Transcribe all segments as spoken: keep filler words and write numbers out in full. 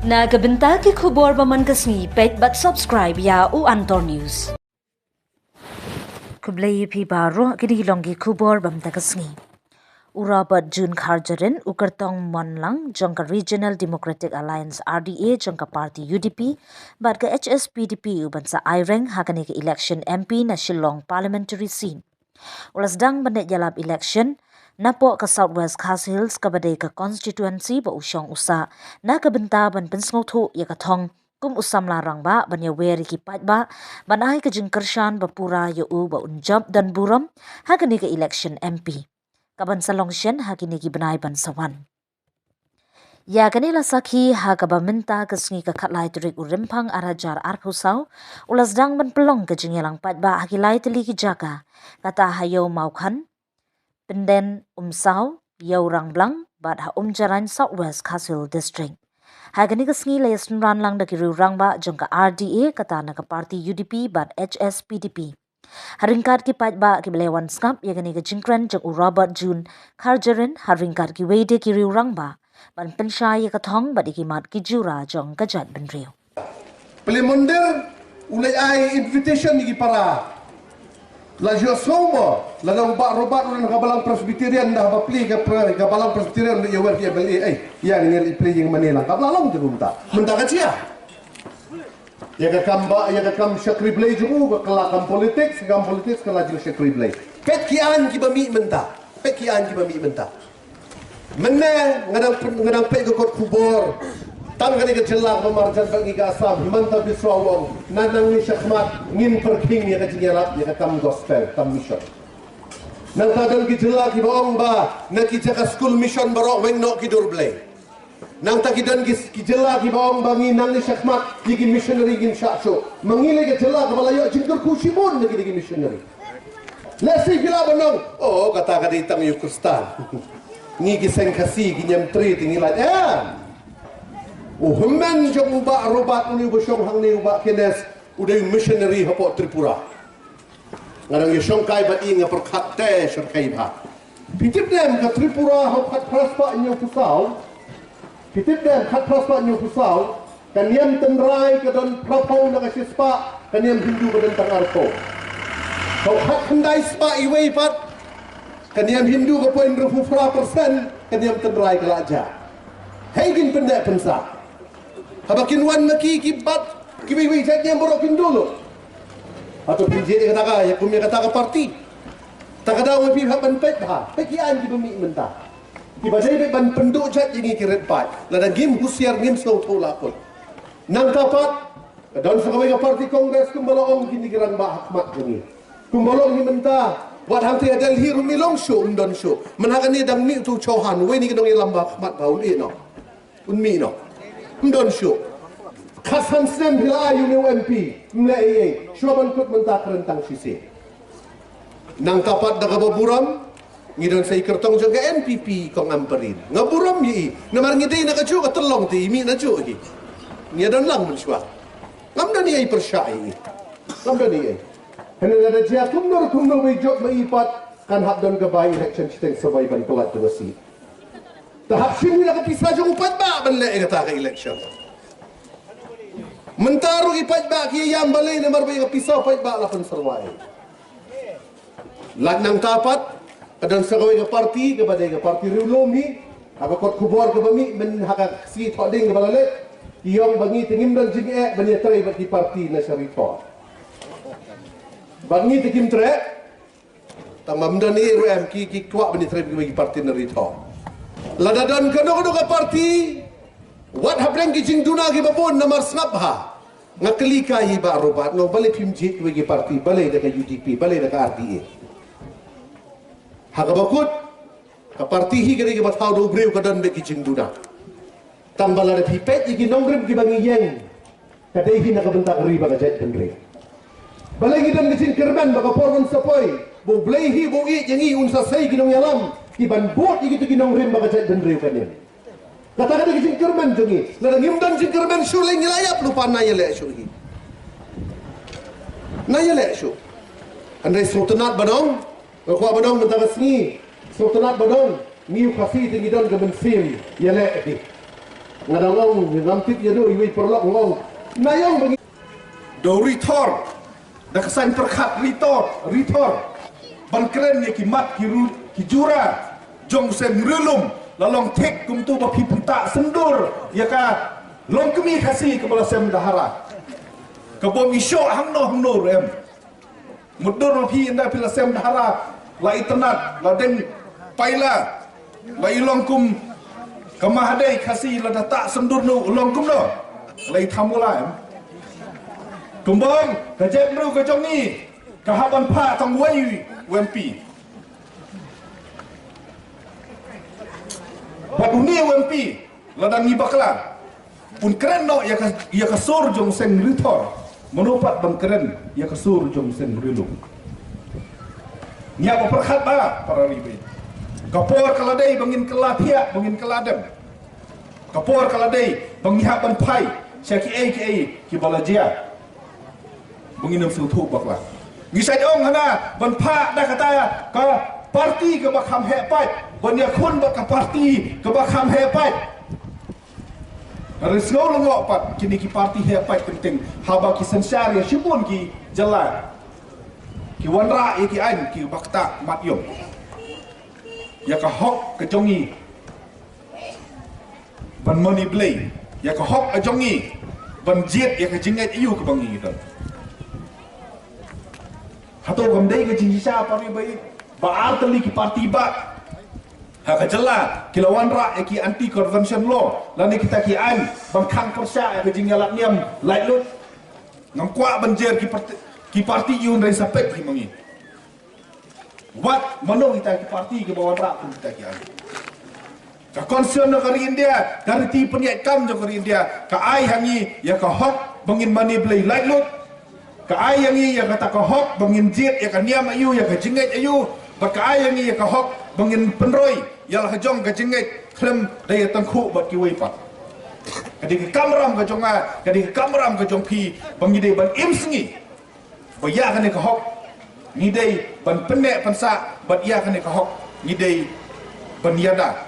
Na ka bynta ki khubor ba man ka sngi, peit bad subscribe ïa u Antor News. Khublei ïa phi baroh, kine ki long ki khubor ba man ka sngi. U Robert June Kharjahrin, u kyrtong mon lang jong ka Regional Democratic Alliance, R D A, jong ka party U D P, bad ka H S P D P, u ban sa aireng ha kane ka election M P na Shillong Parliamentary Seat. U la sdang ban leit ïalap election napoh ka South West Khasi Hills, kaba dei ka constituency ba u shong u sah, na ka bynta ban pynsngewthuh ïa ka thong kum u samla rangbah ban ïawer ïa ki paidbah, ban ai ka jingkyrshan ba pura ïa u ba un jop don burom ha kane ka election M P, kaban sa long shen ha kine ki bnai ban sa wan. Ïa kane la sakhi ha kaba mynta ka sngi, ka khatlai tarik u Rymphang arhajar arphew saw, u la sdang ban pynlong ka jingïalang paidbah ha ki lai tylli ki jaka, kata ha Ïew Mawkhan, Pynden Umsaw, Ïew Rangblang, bad ha Umjarain, South West Khasi Hills District. Ha kane ka sngi la ïasynran lang da ki riew rangbah jong ka R D A, kata na ka party U D P bad H S P D P. Ha ryngkat ki paidbah kiba la wan sngap ïa kane ka jingkren jong u Robert June Kharjahrin, ha ryngkat kiwei de ki riew rangbah, ban pynshai ïa ka thong bad ïa ki mat ki jura jong ka jaitbynriew. Pale Mondir u la ai invitation ïa ki para. La jong sngewbha, la dang ba robat u na ka Balang Presbyterian, da ba pli ka pre-, ka Balang Presbyterian, ïa wer ki M L A, ai, ïa ngi ngi pli ïing mane lang, ka ba la long te mynta. Mynta ka jia. Ïa ka kam ba, ïa ka kam shakri Blei jong u, ka la kam politics, ka kam politics, ka la jong shakri Blei. Peit ki aiñ kiba mih mynta. Peit ki aiñ kiba mih mynta. Mynne nga dang pyn-, nga dang peit ka kot khubor. Tang kane ka jylla kaba marjan bad ngi ka Assam, Himanta Biswa u ong, na nangne shakhmat ngin pyrkhing ïa ka jingïalap, ïa ka kam gospel, kam mission. Nangta don ki jylla kiba ong ba na ki jaka skul mission baroh weng noh ki dur Blei. Nangta ki don ki, ki jylla kiba ong ba ngi nangne shakhmat ïa ki missionary ngin shah shuh. Ma ngi lei ka jylla kaba la ïoh jingkyrkhu shibun na ki, ki missionary. Lehse phi lah ban ong, oh, kata ka dei tang ïa u Khristan. Ngi ki seng Khasi ki niam trei te ngi lait. Eh. U hynmen jong u Bah Robert, une uba shong hangne, u Bah Kenneth, u dei u missionary hapoh Tripura. Nga dang ïashongkai bad i, nga pyrkhat te shongkai bha. Phi tip ne em ka Tripura ha u khatphra spah hynñiewphew saw. Phi tip ne em khatphra spah hynñiewphew saw. Ka niam tynrai ka don phraphew na ka shispah, ka niam Hindu ka don tang arphew. Ka khatkhyndai spah iwei pat, ka niam Hindu ka point hynriewphew phra percent, ka niam tynrai ka la jah. Hei kin pyndep pynsah. Haba kin wan ma ki, ki bat, kiwei wei jait niam baroh kin duh lut. Hato phin jied ïa kata ka, ïa kum ïa kata ka party. Ta ka daw ma phi hap ban peit bha, peit ki aiñ kiba mih mynta. Kiba dei ban pynduh jait ïa ngi ki rit paid. Lada ngim husiar ngim sngewthuh la kut. Nangta pat, ka don sa kawei ka party Congress kumba la ong kine ki rangbah ha khmat jong ngi. Kumba la ong hi mynta, wat hangtei ha Delhi ruh mi long shuh, ym don shuh. Mynta kane dang mih utu u Chauhan, uwei na ki nongïalam ba ha khmat ba un ïeh noh. Un mih noh. Ym don shuh. Khatsan snem phi la ai ïa une u M P. Ym leh ei ei. Shuwa ban kut mynta kren tang shisien. Nangta pat da kaba burom, ngi don sa i kyrtong jong ka N P P, Kong Ampareen. Nga burom ïa i. Namar ngi dei na kajuh ka tyllong te i mih najuh hi. Ngi don lang mynshuwa. Ngam don ei ei pyrshah ïa i. Ngam don ei ei. Hynrei lada jia kumno kumno ba i jop ma i pat, kan hap don ka by-election shiteng sawei ban pyllait da ka seat. Te hap shim ïa ka pisa jong u paidbah ban leh ïa kata ka election. Mynta ruh i paidbah ki ïam balei namar ba ïa ka pisa u paidbah la pynsyrwa ïa. Lada nangta pat ka don sa kawei ka party kaba dei ka party riewlum hi, ha ka kot khubor kaba mih myn ha ka sngi Thohdieng kaba la leit, ki ong ba ngi te ngim don jingeh ban ïatrei bad ki party na sha Ri Thoh. Bad ngi te kim treh. Tang ba ym don ei ei ruh em ki, ki kwah ban ïatrei bad ki party na Ri Thoh. Lada don kano kano ka party, wat hapdeng ki jingduna kiba bun namar sngap bha. Nga kylli kai hi Bah Robert, nga ong balei phim jied kiwei ki party, balei da ka U D P, balei da ka R D A. Ha kaba kut, ka party hi ka dei kaba thaw da u briew, ka don beit ki jingduna. Tang ba lada phi peit ïa ki nongrim kiba ngi ïeng, ka dei hi na ka bynta ka ri bad ka jaitbynriew. Balei ngi don ka jingkyrmen ba ka por ban sa poi, ba U Blei hi ba u ïeit ïa ngi un sa sei ki nongïalam kiban bud ïa kito ki nongrim ba ka jaitbynriew kan ïeng. Kata ka dei ka jingkyrmen jong ngi. Lada ngim don jingkyrmen shuh lei ngi la ïap lypa, na ïaleh shuh hi. Na ïaleh shuh. Hynrei sngewtynnat ban ong, nga kwah ban ong mynta ka sngi, sngewtynnat ban ong, ngi u Khasi te ngi don ka mynsiem ïaleh hi. Nga dang ong, ngam tip ïa do iwei paralok, nga ong, na ïong ba ngi. Dau ri thor, da ka saiñ pyrkhat ri thor, ri thor. Ban kren ïa ki mat ki ru, ki jura jong seng Rilum, la long thik kumto ba phi pynta syndur ïa ka longkmie Khasi kaba la sem da hara. Ka bym i shoh hangno hangno ruh em. Mutdur ma phi ynda phi la sem da hara, la itynnad, la deng paila, la i long kum ka Mahadei Khasi, la da ta syndur noh, long kumno, la i thamula em. Kumba ong ka jaitbynriew ka jong ngi, ka hap ban phah tang wei u M P. Bad une u M P, lada ngi bakla, un kren noh ïa ka, ïa ka sur jong seng Rithor, mano pat ban kren ïa ka sur jong seng Rilum. Ngi ïa ba pyrkhat ba, para ri bad. Ka por ka la dei ba ngin kylla thiah, ba ngin kylla dem. Ka por ka la dei ba ngi hap ban phai sha kiei kiei kiba la jia. Ba ngin ym sngewthuh bakla. Ngi shait ong hana ban phah da kata ka parti kaba kham heh paid, ban ïakhun bad ka parti kaba kham heh paid. Hynrei sngew lyngngoh pat kine ki parti heh paid, teng teng haba ki synshar ïa shibun ki jylla, ki wanrah ïa ki aiñ kiba ktah mat ïong ïa ka hok ka jong ngi ban mane blei ïa ka hok ka jong ngi, ban jied ïa ka jingngeit aïu kaba ngi don. Hato kam dei ka jingshisha, para ri bad, ba ar tylli ki parti ba ha ka jylla ki la wanrah ïa ki anti conversion law lane kita ki aiñ ban khang pyrshah ïa ka jingïalap niam laitluid? Ngam kwah ban jer ki parti, ki parti aïu, hynrei sa peit hi ma ngi. Wat mano kita ki parti kiba wanrah kum kita ki aiñ. Ka Constitution jong ka ri India, ka riti pynïaid kam jong ka ri India, ka ai ha ngi ïa ka hok ba ngin mane blei laitluid. Ka ai ha ngi ïa kata ka hok ba ngin jied ïa ka niam aïu, ïa ka jingngeit aïu. Bad ka ai ha ngi ïa ka hok ba ngin pynroi ïa la ka jong ka jingngeit khlem da ïa tyngkhuh bad kiwei pat. Ka dei ka kamram ka jong nga, ka dei ka kamram ka jong phi, ba ngi dei ban im sngi. Ba ïa kane ka hok ngi dei ban pynneh pynsah, bad ïa kane ka hok ngi dei ban ïada.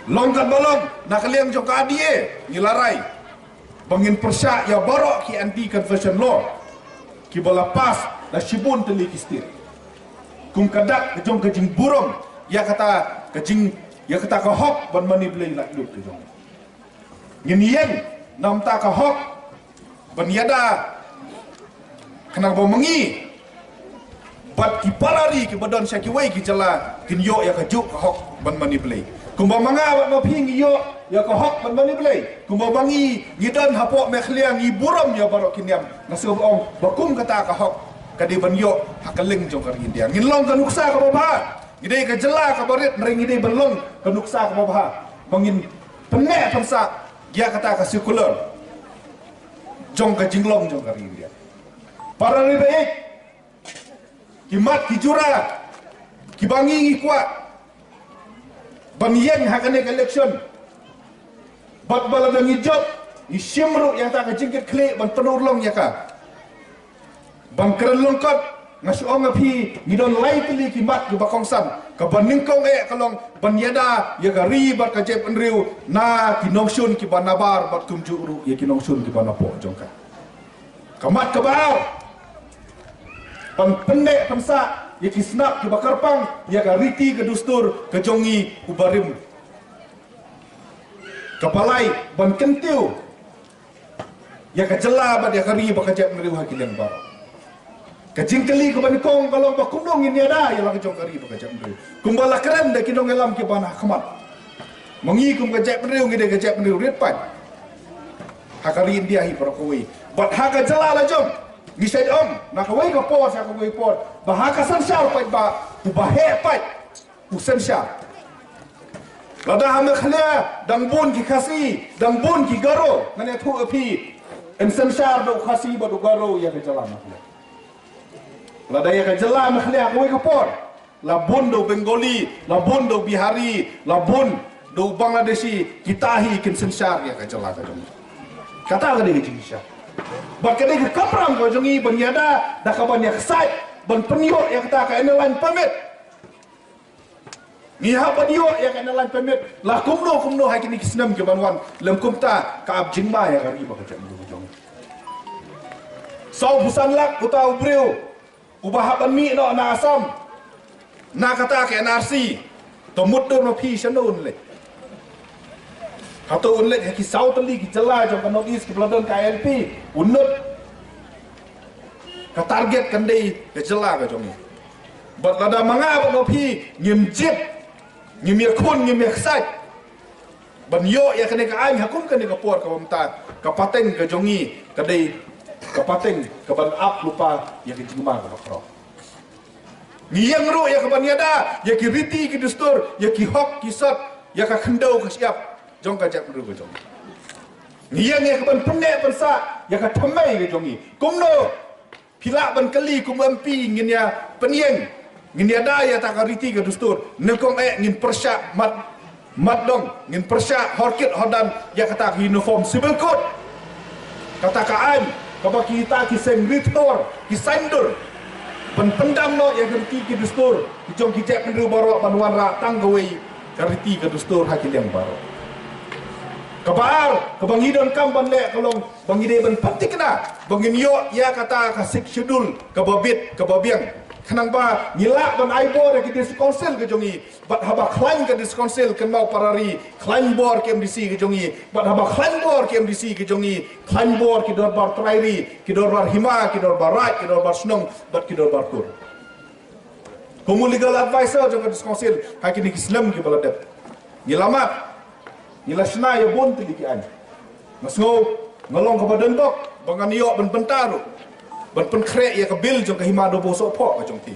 Long katba long, na ka liang jong ka D A ngi la rai ba ngin pyrshah ïa baroh ki anti conversion law kiba la pass da shibun tylli ki state, kum ka dak ka jong ka jingburom ïa kata ka jing, ïa kata ka hok ban mane blei laitluid ka jong. Ngin ïeng na bynta ka hok ban ïada, khnang ba ma ngi bad ki para ri kiba don sha kiwei ki jylla kin ïoh ïa kajuh ka hok ban mane blei. Kumba ma nga bad ma phi ngi ïoh ïa ka hok ban mane blei, kumba ma ngi ngi don hapoh Meghalaya ngi burom ïa baroh ki niam, nga sngew ong ba kum kata ka hok ka dei ban ïoh ha ka liang jong ka ri India. Ngin long ka nuksa kaba bha. Ngi dei ka jylla kaba rit, hynrei ngi dei ban long ka nuksa kaba bha ba ngin pynneh pynsah ïa kata ka circular jong ka jinglong jong ka ri India. Para ri bad, ki mat ki jura kiba ngi ngi kwah ban ïeng ha kane ka election, bad ba lada ngi jop, ngi shim ruh ïa kata ka jingkitkhlieh ban pynurlong ïa ka. Ban kren lyngkot, nga shu ong ïa phi, ngi don lai tylli ki mat kiba kongsan. Kaba nyngkong eh ka long ban ïada ïa ka ri bad ka jaitbynriew na ki nongshun kiba nabar bad kumjuh ruh ïa ki nongshun kiba napoh jong ka. Ka mat kaba ar, ban pynneh pynsah ïa ki snap kiba kyrpang ïa ka riti ka dustur ka jong ngi u barim, kaba lai ban kyntiew ïa ka jylla bad ïa ka ri bad ka jaitbynriew ha ki liang baroh. Ka jingkylli kaba nyngkong ka long ba kumno ngin ïada ïa la ka jong ka ri bad ka jaitbynriew. Kumba la kren da ki nongïalam kiba na khmat, ma ngi kum ka jaitbynriew ngi dei ka jaitbynriew rit paid ha ka ri India hi baroh kawei. Bad ha ka jylla la jong ngi shait ong na kawei ka por sha kawei ka por ba ha ka synshar paidbah, uba heh paid u synshar. Lada ha Meghalaya dang bun ki Khasi, dang bun ki Garo, ngan ïathuh ïa phi, yn synshar da u Khasi bad u Garo ïa ka jylla Meghalaya. Lada ïa ka jylla Meghalaya kawei ka por la bun da u Bengali, la bun da u Bihari, la bun da u Bangladeshi, kita hi kin synshar ïa ka jylla ka jong ngi. Kata ka dei ka jingshisha. Bad ka dei ka kamram ka jong ngi ban ïada da kaba ïa ksaid ban pynïoh ïa kata ka Inner Line Permit. Ngi hap ban ïoh ïa ka Inner Line Permit la kumno kumno ha kine ki snem ki ban wan, lym kumta ka ap jingma ïa ka ri bad ka jaitbynriew ka jong ngi. Saw phew san lak uta u briew uba hap ban mih noh na Assam na kata ka N R C. To mutdur ma phi shano un leit? Hato un leit ha ki saw tylli ki jylla jong ka North East kiba la don ka I L P? Un nud. Ka target kan dei ka jylla ka jong ngi. Bad lada ma nga bad ma phi ngim jied, ngim ïakhun, ngim ïaksaid ban ïoh ïa kane ka aiñ ha kum kane ka por kaba mynta, ka pateng ka jong ngi ka dei ka pateng kaban ap lypa ïa ka jingma kaba khraw. Ngi ïeng ruh ïa kaban ïada ïa ki riti ki dustur, ïa ki hok ki sot, ïa ka khyndew ka shyiap jong ka jaitbynriew ka jong ngi. Ngi ïeng ïa kaban pynneh pynsah ïa ka thymmei ka jong ngi. Kumno phi lah ban kylli kum M P ngin ïa pynïeng, ngin ïada ïa kata ka riti ka dustur, nyngkong eh ngin pyrshah mat, mat dong, ngin pyrshah horkit hordan ïa kata ka Uniform Civil Code, kata ka aiñ kaba kita ki seng rit thor ki saiñdur ban pyndam noh ïa ka riti ki dustur ki jong ki jaitbynriew baroh ban wanrah tang kawei ka riti ka dustur ha ki liang baroh. Kaba ar, kaba ngi donkam ban leh ka long ba ngi dei ban pynthikna ba ngin ïoh ïa kata ka Sixth Schedule kaba bit kaba biang, khnang ba ngi lah ban ai bor ïa ki District Council ka jong ngi. Bad haba khlaiñ ka District Council, kynmaw para ri, khlaiñ bor ki M D C ka jong ngi. Bad haba khlaiñ bor ki M D C ka jong ngi, khlaiñ bor ki dorbar trai ri, ki dorbar hima, ki dorbar raid, ki dorbar shnong bad ki dorbar kur. Kum u legal advisor jong ka District Council ha kine ki snem kiba la dep, ngi la mad, ngi la shna ïa bun tylli ki aiñ. Nga sngew nga long kaba donbok ba ngan ïoh ban bynta ruh ban pynkhreh ïa ka bill jong ka Hima Dobo Sohphoh ka jong phi.